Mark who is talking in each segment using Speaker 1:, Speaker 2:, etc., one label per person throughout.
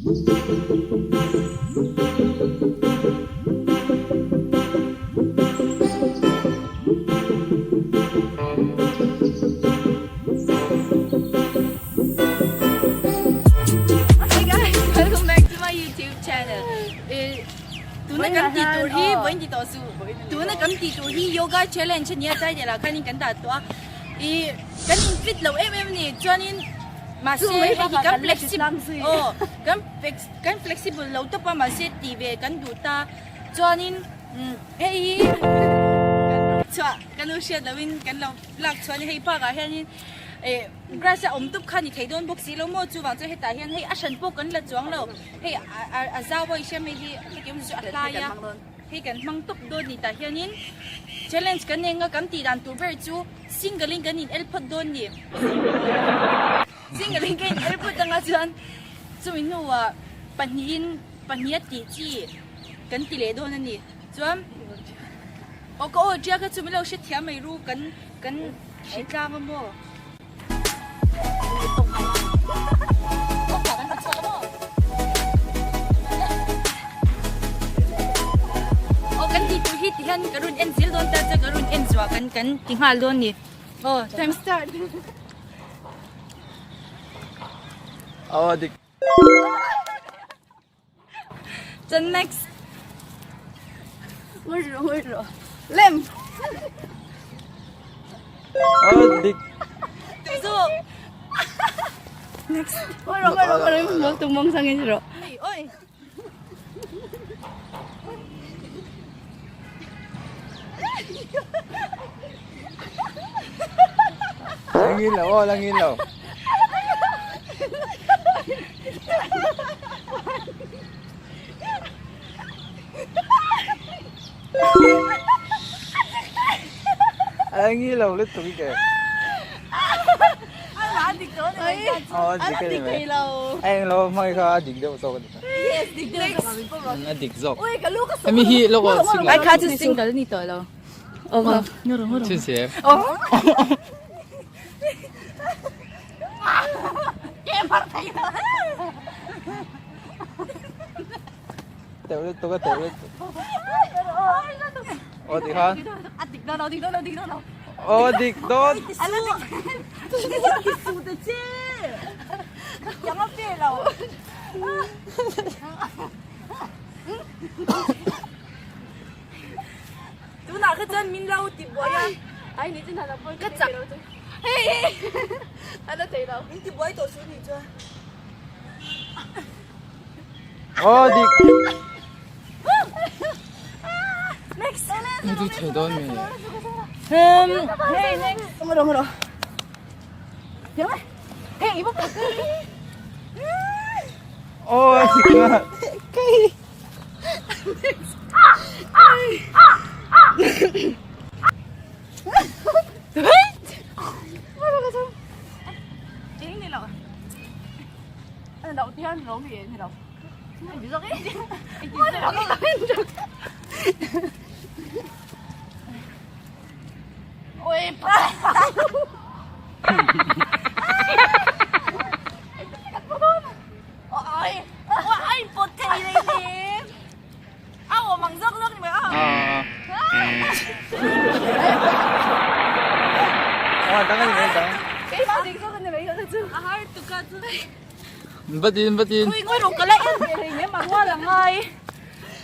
Speaker 1: Hey guys, welcome back to my YouTube channel. Tuna kan ti tur hi vawiin ti tawh suh. Tuna kan ti tur hi yoga challenge ania title ah khanin kan dah tawh a. I kan in fit lo em em a ni chuanin mahse hei hi kan flexible aw kan kan flexible lo tawp a mahse tih ve kan duh ta chuanin hei hi chhuah kan lo hriat lohin kan lo lak chhuah a ni hei park ah hianin eh grass a awm tawp kha ni thei dawn bawk si lo maw chuvang chuan hetah hian hei a hran pawh kan la chuang lo hei a zau a i hria mai hi heti awm chu a hlai a. Hei kan hmang tawp dawn ni tah hianin challenge kan nei anga kan tih dan tur ber chu single in kan in el phawt dawn ni. Single in kan in el phawt anga chuan chumi hnuah pahnihin pahniha tih chi kan ti leh dawn a ni. Chuan aw ka aw tia kha chu min lo hrethiam mai ru kan kan hritlang a maw. Aw kan tih tur hi ti hian ka rawn en zel dawn ta chuan ka rawn en zuah kan kan ti nghal dawn ni. Aw time start.
Speaker 2: Aw dik.
Speaker 1: Chuan next.
Speaker 3: Ngawih rawh ngawih rawh. Lem.
Speaker 2: Oh dik.
Speaker 1: Tuzo.
Speaker 3: Next. Ngawih rawh ngawih rawh ngawih rawh tung mong sang in rawh.
Speaker 1: Oi oi.
Speaker 2: Langin lo oh langin lo. A nghi lo lutuk i ke.
Speaker 1: A dik tawh a ni mai.
Speaker 2: Aw a dik a ni mai. A eng lo hmang kha a dik deuh zawk a ni.
Speaker 1: Yes dik deuh zawk.
Speaker 2: A dik zawk. Hemi hi lawk aw single.
Speaker 3: Ai kha chu single ni tawh lo. Aw.
Speaker 2: Chhinchhe. Teuh lutuk a teuh lutuk. Aw ti khan.
Speaker 3: A dik dawn lo dik dawn lo dik dawn lo.
Speaker 2: Aw dik dawn.
Speaker 1: Ti su ta che. Yang a fe lo. Tunah kha chuan min lo ti buai a.
Speaker 3: Ai ni chin hana pawh
Speaker 1: ka chak.
Speaker 3: Hei hei. Ana thei lo.
Speaker 1: Min ti buai tawh su ni chuan.
Speaker 2: Aw dik.
Speaker 1: Next.
Speaker 2: Ni tu thei dawn mi.
Speaker 1: Hey next.
Speaker 3: Ngoro ngoro. Yang ai. Hey ibu.
Speaker 2: Aw dik a.
Speaker 3: Kai. Batin batin.
Speaker 1: Ui ngoi ro ka la en ve hlei nem a rual a ngai.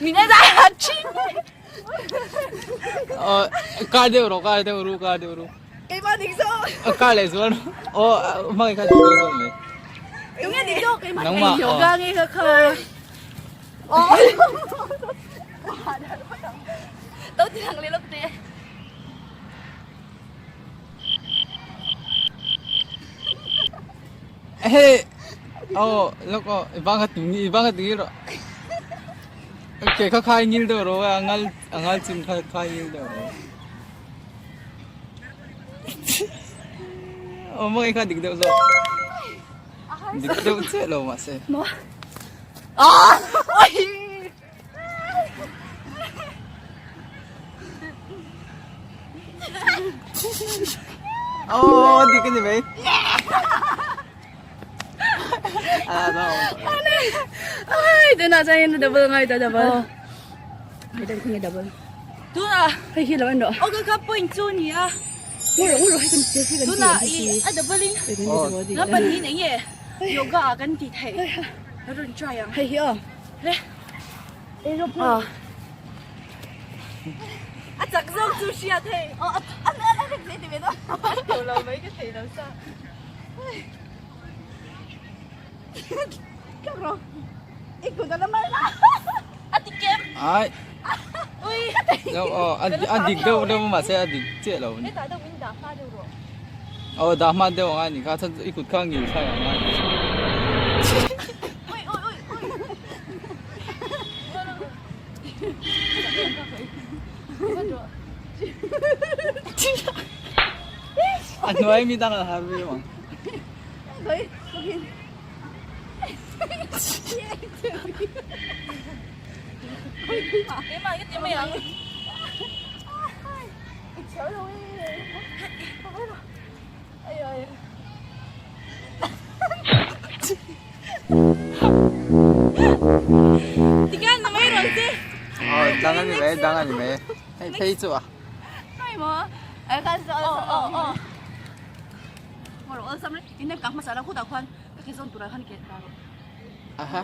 Speaker 1: Min en a thin.
Speaker 2: Ờ kar deuh ro kar deuh ru kar deuh ru.
Speaker 1: Keimah dik zawk.
Speaker 2: Kar leh zual aw hmangaih kha dik deuh zawk mai.
Speaker 1: Tunge dik zawk keimah.
Speaker 2: Nangmah.
Speaker 1: Yoga nge kha kha. Tao ti lang leh lawk teh.
Speaker 2: Hey aw lawk aw i bang kha tung i bang kha tung rawh. Ke kha khai ngil deuh rawh a ngal a ngal chin kha khai ngil deuh rawh. Aw hmangaih kha dik deuh zawk. Dik deuh chiah lo mahse. Aw dik a ni mai.
Speaker 3: Tunah chuan in double ngai ta double. Hei tan khawnge double.
Speaker 1: Tunah
Speaker 3: hei hi lo en rawh.
Speaker 1: Aw ka kha point chu ni a.
Speaker 3: Ngu rawh ngu rawh hei kan ti hei kan ti.
Speaker 1: Tunah i a double in. Na pahnih eng nge yoga ah kan ti theih. Ka rawn try ang.
Speaker 3: Hei hi aw.
Speaker 1: Le.
Speaker 3: Aw.
Speaker 1: A chak zawk chu hriat hei.
Speaker 3: Aw a a a a ti ve dawn.
Speaker 1: A lo mai ka thei lo sa.
Speaker 2: Ai. Lo a dik deuh deuh mahse a dik chiah lo ani. Aw dah hma deuh ang a ni kha chuan i kut kha a ngil thlai ang a. A hnuai mi dang a har viau ang. Dang a ni mai dang a ni mai hei phei chu a. Aha.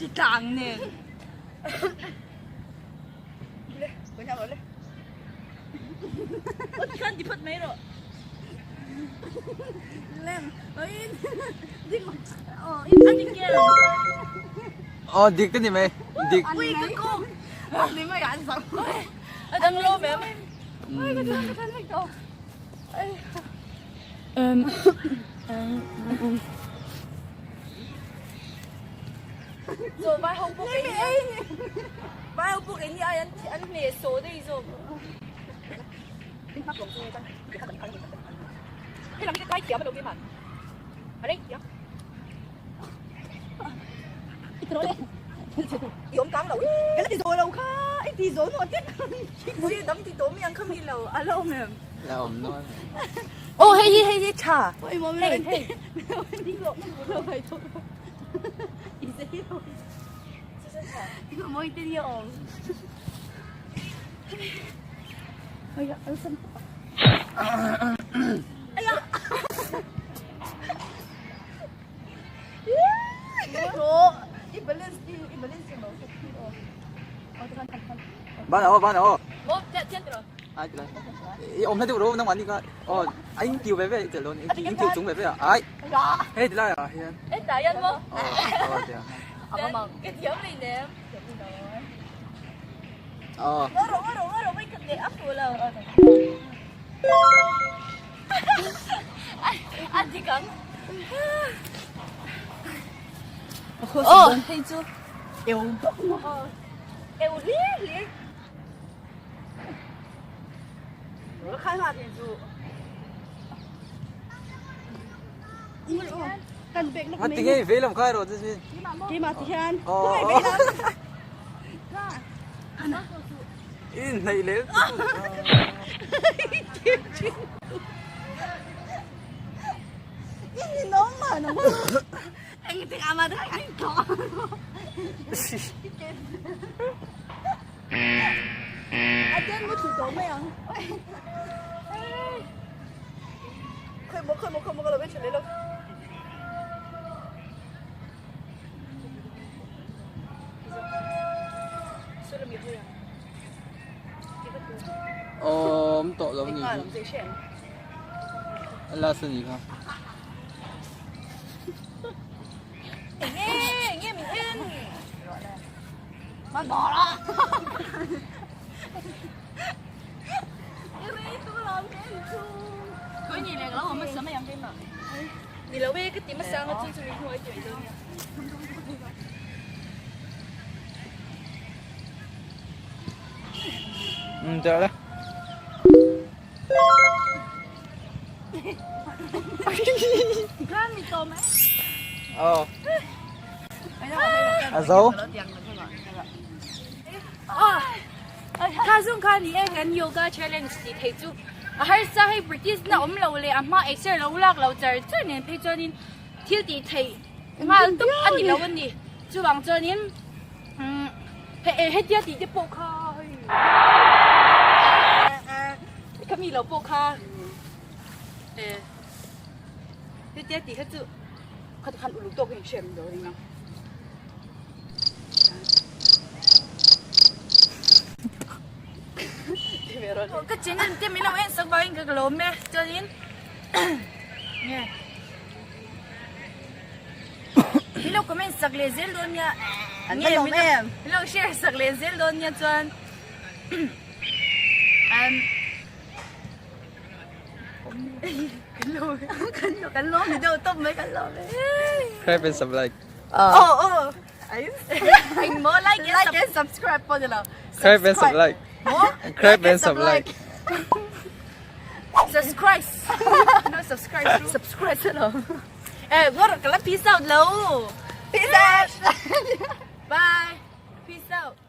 Speaker 1: Hritlang nen. Ôi khan ti phawt mai rawh. Lem. Oi. Dik. A dik em?
Speaker 2: Aw dik ka ni mai. Dik.
Speaker 1: Ui ka kawng. Ni mai an zang. A dang lo mem.
Speaker 3: Oi ka than ka than vek tawh.
Speaker 1: Chaw vai ho pawh kei ni vai ho pawh kei ni ai an an hneh sawh daih zawk.
Speaker 2: La awm nual.
Speaker 1: Aw hei hi hei hi tha. Hei hei.
Speaker 2: Ban aw ban aw. I awm hla deuh ro nangmah ni kha aw a in kiu ve ve tel dawn in kiu chung ve ve a ai hei ti lai ah hian aw aw ti a aw
Speaker 1: Aw hei chu eu hlir hlir.
Speaker 2: A ti ngei vei lam kha erawh chu sin.
Speaker 3: Keimah ti hian.
Speaker 2: Aw. In hnaih leh. Awm tawh lo ni hi. A last a ni kha. Um chah le. Aw. A zo.
Speaker 1: Kha zung kha ni e kan yoga challenge tih theih chu a harsa hei practice na awm lo leh a hma exer lo lak lo char char nen phei chuanin thil tih theih nghal tawp a ni lo a ni chuvang chuanin umm hetia tih te pawh kha hei ka mi lo pawh kha hetia tih kha chu kha khan uluk tawk in hriat dawn eng ang. Ka channel te min lo en sak vangin ka lawm e chuanin nge min lo comment sak leh zel dawn nia nge min lo share sak leh zel dawn nia chuan um
Speaker 3: Kan lawm ni deuh tawp mai kan lawm e.
Speaker 2: Subscribe and sub like.
Speaker 3: Oh oh.
Speaker 1: Eng maw like and
Speaker 3: Like and subscribe pawh ni lo.
Speaker 2: Subscribe and sub like. Subscribe and sub like.
Speaker 1: Subscribe. No subscribe.
Speaker 3: Subscribe se lo.
Speaker 1: Eh, what ka la peace out lo.
Speaker 3: Peace out.
Speaker 1: Bye. Peace out.